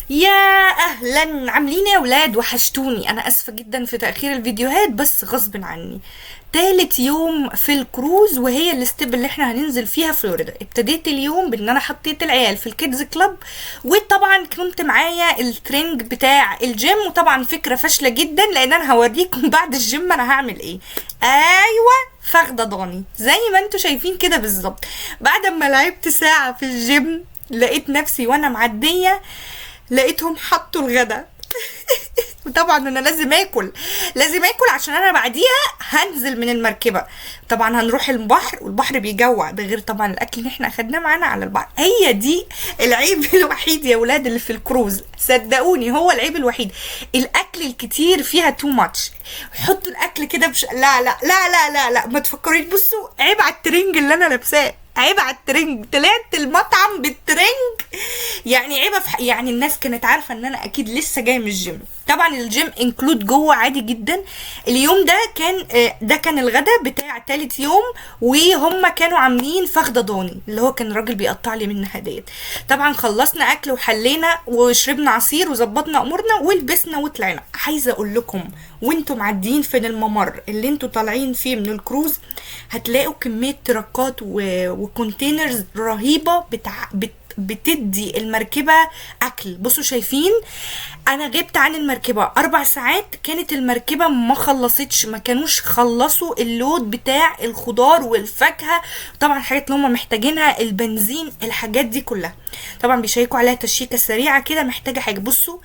يا اهلا، عاملين ايه يا ولاد؟ وحشتوني. انا اسفه جدا في تاخير الفيديوهات بس غصب عني. تالت يوم في الكروز وهي ال step اللي احنا هننزل فيها فلوريدا. ابتديت اليوم بان انا حطيت العيال في ال kids club، وطبعا كنت معايا الترنج بتاع الجيم، وطبعا فكرة فاشلة جدا لان انا هوريكم بعد الجيم انا هعمل ايه. ايوه، فخده ضاني زي ما انتوا شايفين كده بالظبط. بعد ما لعبت ساعة في الجيم لقيت نفسي وانا معدية لقيتهم حطوا الغدا. وطبعا انا لازم اكل، لازم اكل عشان انا بعديها هنزل من المركبة. طبعا هنروح البحر والبحر بيجوع، ده غير طبعا الاكل اللي احنا اخدناه معانا على البحر. هي دي العيب الوحيد يا ولاد اللي في الكروز، صدقوني هو العيب الوحيد، الاكل الكتير فيها too much. حطوا الاكل كده لا لا لا لا لا لا، ما تفكريش. بصوا عيب على الترنج اللي انا لابساه، عيب على الترنج، طلعت المطعم بالترنج يعني عيبه في يعني الناس كانت عارفه ان انا اكيد لسه جاية من الجيم. طبعا ال gym included جوه عادي جدا. اليوم ده كان، ده كان الغدا بتاع تالت يوم، وهم كانوا عاملين فخده ضاني اللي هو كان الراجل بيقطع لي منها ديت. طبعا خلصنا اكل وحلينا وشربنا عصير وظبطنا امورنا ولبسنا وطلعنا. عايزه اقول لكم وانتم معديين في الممر اللي انتوا طالعين فيه من الكروز هتلاقوا كمية تركات و containers رهيبة بتدي المركبة اكل. بصوا شايفين انا غبت عن المركبة 4 ساعات، كانت المركبة ما خلصتش، ما كانوش خلصوا ال load بتاع الخضار والفاكهه، طبعا الحاجات اللي هم محتاجينها، البنزين، الحاجات دي كلها. طبعا بيشيكوا عليها تشيكه سريعة كده، محتاجه حاجة. بصوا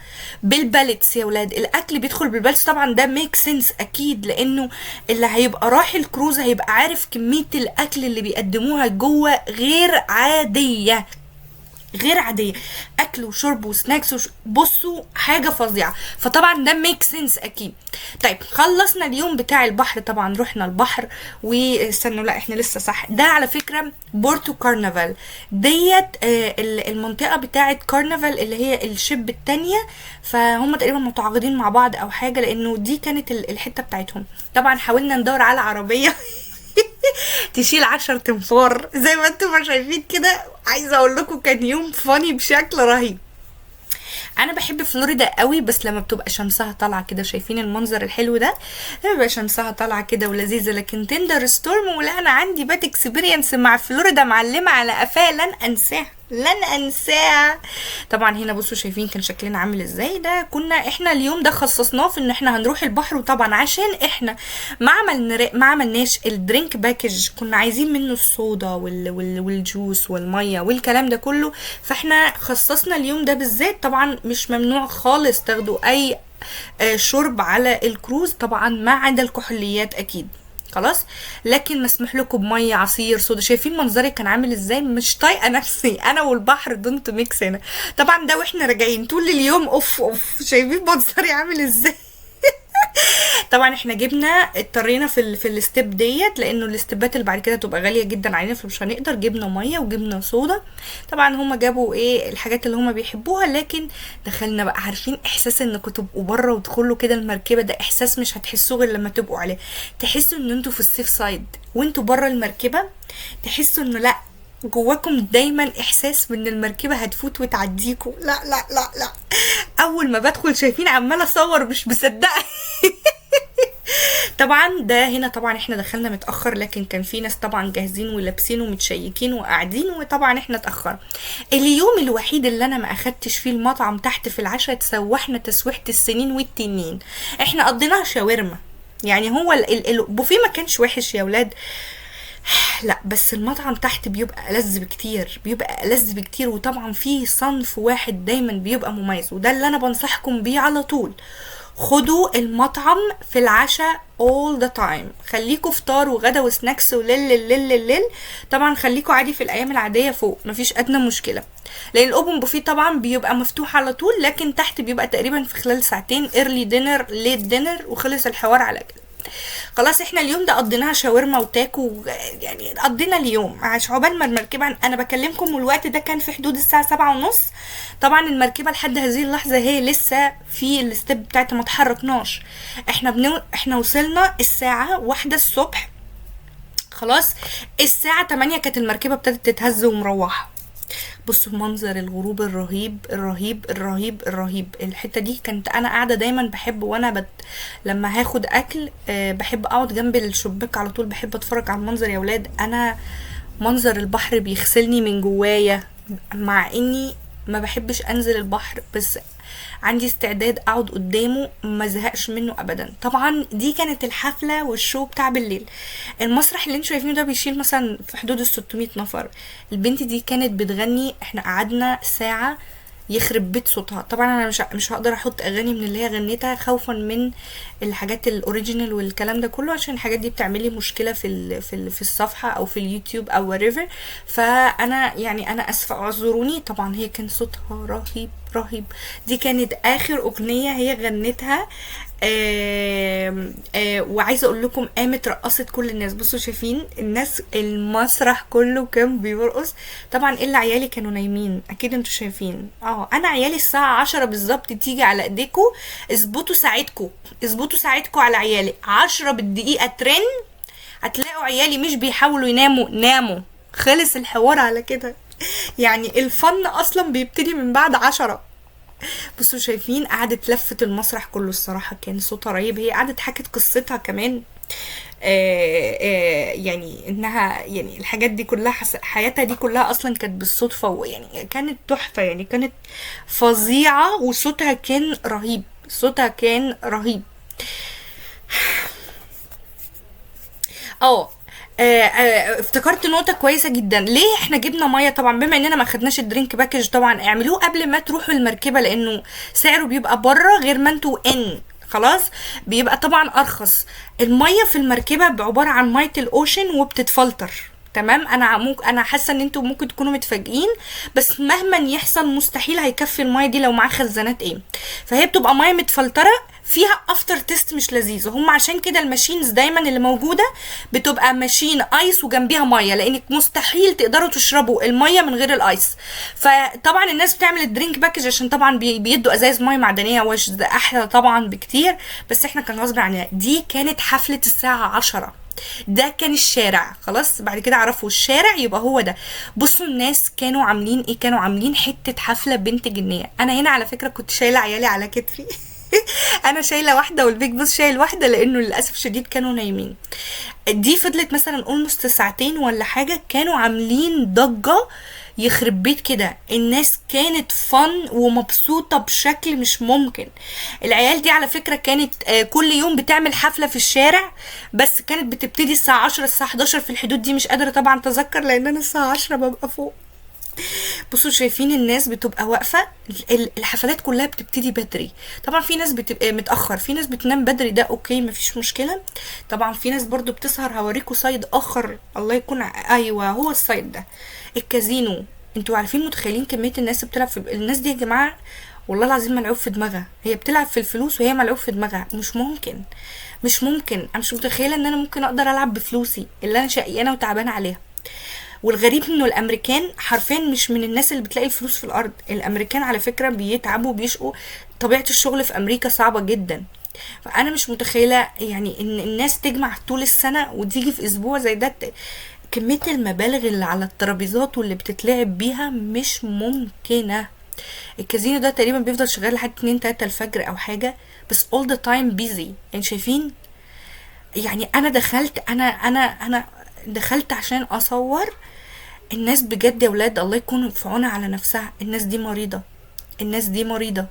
بال pallets يا ولاد، الاكل بيدخل بال pallets. طبعا ده make sense اكيد، لانه اللي هيبقى رايح الكروز هيبقى عارف كمية الاكل اللي بيقدموها جوه غير عادية، غير عادية، اكل وشرب و snacks بصوا حاجة فظيعة. فطبعا ده make sense اكيد. طيب خلصنا اليوم بتاع البحر، طبعا رحنا البحر واستنوا، لا احنا لسه صح. ده على فكرة بورتو كارنفال ديت، المنطقة بتاعه كارنفال اللي هي ال ship التانية، فهم تقريبا متعاقدين مع بعض او حاجة، لانه دي كانت الحتة بتاعتهم. طبعا حاولنا ندور على عربية تشيل 10 تنفار زي ما انتم ما شايفين كده. عايزه اقول لكم كان يوم funny بشكل رهيب. انا بحب فلوريدا قوي، بس لما بتبقى شمسها طالعه كده، شايفين المنظر الحلو ده، لما بيبقى شمسها طالعه كده ولذيذه. لكن thunderstorm ولا انا عندي bad experience مع فلوريدا معلمه على قفاها، لن انساها، لن انساها. طبعا هنا بصوا شايفين كان شكلنا عامل ازاي. ده كنا احنا اليوم ده خصصناه في ان احنا هنروح البحر، وطبعا عشان احنا ما عملناش ال drink package، كنا عايزين منه الصودا وال juice والمية والكلام ده كله، فاحنا خصصنا اليوم ده بالذات. طبعا مش ممنوع خالص تاخدوا اي شرب على الكروز، طبعا ما عدا الكحوليات اكيد خلاص، لكن مسموح لكم بميه، عصير، صودا. شايفين منظري كان عامل ازاي؟ مش طايقة نفسي انا والبحر don't mix هنا. طبعا ده واحنا راجعين طول اليوم اوف اوف، شايفين منظري عامل ازاي؟ طبعا احنا جبنا، اضطرينا في ال step ديت، لانه الاستبات اللي بعد كده تبقى غالية جدا علينا فمش هنقدر. جبنا مية وجبنا صودا، طبعا هما جابوا ايه الحاجات اللي هما بيحبوها. لكن دخلنا بقى، عارفين احساس انكم تبقوا بره وتدخلوا كده المركبة، ده احساس مش هتحسوه غير لما تبقوا عليه. تحسوا ان انتوا في ال safe side وانتوا بره المركبة، تحسوا انه لا، جواكم دايما احساس بان المركبة هتفوت وتعديكم. لا لا لا لا، اول ما بدخل شايفين عماله اصور مش مصدقه. طبعا ده هنا طبعا احنا دخلنا متاخر، لكن كان في ناس طبعا جاهزين ولابسين ومتشيكين وقاعدين، وطبعا احنا اتاخرنا. اليوم الوحيد اللي انا ما اخدتش فيه المطعم تحت في العشاء، تسوحنا تسويحه السنين والتنين، احنا قضيناها شاورما. يعني هو البوفيه ما كانش وحش يا ولاد، لا بس المطعم تحت بيبقى ألذ بكتير، بيبقى ألذ بكتير. وطبعا فيه صنف واحد دايما بيبقى مميز، وده اللي انا بنصحكم بيه على طول، خدوا المطعم في العشاء all the time. خليكوا فطار وغدا و snacks ولل لل لل، طبعا خليكوا عادي في الايام العادية فوق، مفيش ادنى مشكلة، لان ال open buffet طبعا بيبقى مفتوح على طول، لكن تحت بيبقى تقريبا في خلال ساعتين early dinner late dinner وخلص الحوار على كده. خلاص احنا اليوم ده قضيناها شاورما وتاكو، يعني قضينا اليوم عشان عقبال ما المركبة، انا بكلمكم والوقت ده كان في حدود الساعة 7:30. طبعا المركبة لحد هذه اللحظة هي لسه في ال step بتاعت ما اتحركناش، احنا وصلنا الساعة 1 الصبح، خلاص الساعة 8 كانت المركبة ابتدت تتهز ومروحه. بصوا منظر الغروب الرهيب الرهيب الرهيب الرهيب. الحتة دي كنت انا قاعدة دايما بحب، وانا لما هاخد اكل بحب اقعد جنب الشباك على طول، بحب اتفرج على المنظر يا ولاد. انا منظر البحر بيغسلني من جوايا، مع اني ما بحبش انزل البحر، بس عندي استعداد اقعد قدامه ما زهقش منه ابدا. طبعا دي كانت الحفلة وال show بتاع بالليل. المسرح اللي انتوا شايفينه ده بيشيل مثلا في حدود ال 600 نفر. البنت دي كانت بتغني، احنا قعدنا ساعة يخرب بيت صوتها. طبعا انا مش هقدر احط اغاني من اللي هي غنتها خوفا من الحاجات ال original والكلام ده كله، عشان الحاجات دي بتعملي مشكلة في الصفحة او في اليوتيوب او whatever. فانا انا اسفه، اعذروني. طبعا هي كان صوتها رهيب رهيب. دي كانت اخر اغنية هي غنتها. آم، آم، وعايزه اقول لكم قامت رقصت كل الناس. بصوا شايفين الناس، المسرح كله كان بيرقص. طبعا الا عيالي كانوا نايمين، اكيد انتوا شايفين. انا عيالي الساعة 10 بالظبط تيجي على ايديكوا، اظبطوا ساعتكوا، اظبطوا ساعتكوا على عيالي. 10 بالدقيقة ترن هتلاقوا عيالي مش بيحاولوا يناموا، ناموا، خلص الحوار على كده. الفن اصلا بيبتدي من بعد 10. بصوا شايفين قعدت لفت المسرح كله، الصراحة كان صوتها رهيب. هي قعدت حكت قصتها كمان، انها الحاجات دي كلها حياتها دي كلها اصلا كانت بالصدفة، ويعني كانت تحفة، كانت فظيعة، وصوتها كان رهيب، صوتها كان رهيب. افتكرت نقطة كويسة جدا. ليه احنا جبنا مية؟ طبعا بما اننا ما خدناش ال drink package، طبعا اعملوه قبل ما تروحوا المركبة، لانه سعره بيبقى بره غير ما انتوا ان خلاص بيبقى طبعا ارخص. المية في المركبة عبارة عن مية ال ocean وبتتفلتر، تمام. انا حاسة ان انتوا ممكن تكونوا متفاجئين، بس مهما يحصل مستحيل هيكفي المية دي لو معاه خزانات ايه. فهي بتبقى مية متفلترة فيها after taste مش لذيذ. هم عشان كده ال machines دايما اللي موجودة بتبقى machine ice وجنبيها مية، لانك مستحيل تقدروا تشربوا المية من غير ال ice. فطبعا الناس بتعمل ال drink package عشان طبعا بيدوا ازايز مية معدنية، وش ده احلى طبعا بكتير، بس احنا كان غصب عننا. دي كانت حفلة الساعة 10، ده كان الشارع خلاص. بعد كده عرفوا الشارع يبقى هو ده. بصوا الناس كانوا عاملين ايه، كانوا عاملين حتة حفلة بنت جنيه. انا هنا على فكرة كنت شايله عيالي على كتفي انا شايله واحدة وال big boss شايل واحدة، لانه للاسف الشديد كانوا نايمين. دي فضلت مثلا almost ساعتين ولا حاجة، كانوا عاملين ضجه يخرب بيت كده. الناس كانت fun ومبسوطة بشكل مش ممكن. العيال دي على فكرة كانت كل يوم بتعمل حفلة في الشارع، بس كانت بتبتدي الساعة 10 الساعة 11 في الحدود دي، مش قادرة طبعا اتذكر لان انا الساعة 10 ببقى فوق. بصوا شايفين الناس بتبقى واقفة، الحفلات كلها بتبتدي بدري. طبعا في ناس بتبقى متأخر، في ناس بتنام بدري، ده okay مفيش مشكلة. طبعا في ناس برضو بتسهر. هوريكم side اخر، الله يكون ايوه هو ال side ده الكازينو. انتوا عارفين متخيلين كمية الناس اللي بتلعب في الناس دي يا جماعة؟ والله العظيم ملعوب في دماغها، هي بتلعب في الفلوس وهي ملعوب في دماغها. مش ممكن، مش ممكن، انا مش متخيلة ان انا ممكن اقدر العب بفلوسي اللي انا شقيانة وتعبانة عليها. والغريب انه الامريكان حرفيا مش من الناس اللي بتلاقي الفلوس في الارض. الامريكان على فكرة بيتعبوا وبيشقوا، طبيعة الشغل في امريكا صعبة جدا. فانا مش متخيلة ان الناس تجمع طول السنة وتيجي في اسبوع زي ده كمية المبالغ اللي على الترابيزات واللي بتتلعب بيها مش ممكنة. الكازينو ده تقريبا بيفضل شغال لحد 2 3 الفجر او حاجة، بس all the time busy. شايفين؟ انا دخلت، انا دخلت عشان اصور الناس بجد يا ولاد، الله يكون في عونها على نفسها. الناس دي مريضة، الناس دي مريضة.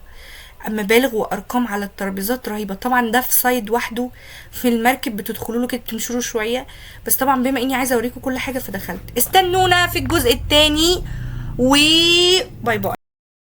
مبالغ وارقام على الترابيزات رهيبة. طبعا ده في side وحده في المركب بتدخلوا له كده تمشوا له شوية، بس طبعا بما اني عايزة اوريكم كل حاجة فدخلت. استنونا في الجزء التاني، و bye bye.